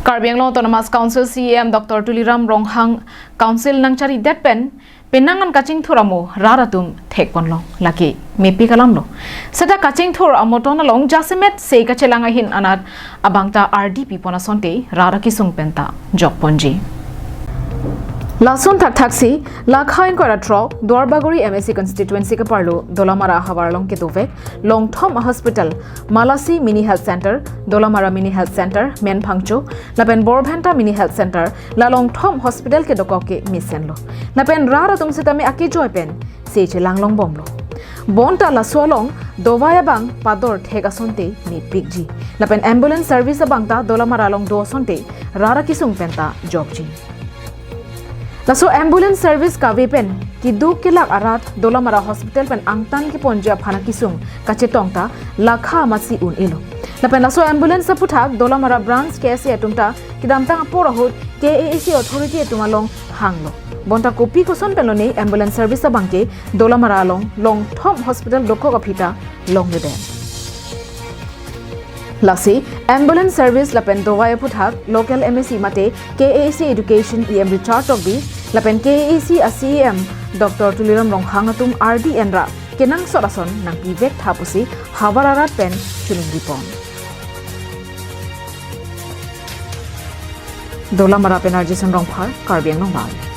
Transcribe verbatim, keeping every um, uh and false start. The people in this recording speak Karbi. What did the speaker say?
Karbi Anglong Autonomous Council C E M Doctor Tuliram Ronghang Council nangcharidet pen penang an kachingthur amo rat atum thekponlong, lake mepik alamlo. Seta kachingthur amo ton along jasemet sei kachelang ahin anat abang ta ardi pipon asonte rat akesung penta jokponji. Lason thakthaksi Lakha ingkoi ra throk Duarbagori M A C constituency keparlo Dolamara havar along kedovek longthom hospital, Malasi Mini Health Center, Dolamara Mini Health Center, Menphangcho, lapen Borbenta Mini Health Center, la longthom hospital kedokok ke mesenlo. Lapen rat atum sitame akejoi pen sei chelanglongbomlo. Bonta laso along dovai abang pador thek asonte mepikji. Lapen ambulance service abang ta Dolamara along do asonte rat akesung penta jokji. Laso ambulance service kave pen keduk kelak arat Dolamara hospital pen angtan keponji aphan akesung kachetong ta lakha masi un-elo. Lapen laso ambulance aphuthak Dolamara branch K S A atum ta kedamtang apor ahut K A A C authority atum along hanglo. Bonta kopi koson pen lone ambulance service abang ke Dolamara along longthom hospital dokok aphi ta longledet. Lasi ambulance service lapen dovai aphuthak local M A C mate K A A C education E M Richard Tokbi lapen K A A C a C E M Doctor Tuliram Ronghang atum ardi enra kenangsot ason nangpivek tha pusi havar arat pen chiningripon. Dolamara pen R J Sen Rongphar, Karbi Anglong Live.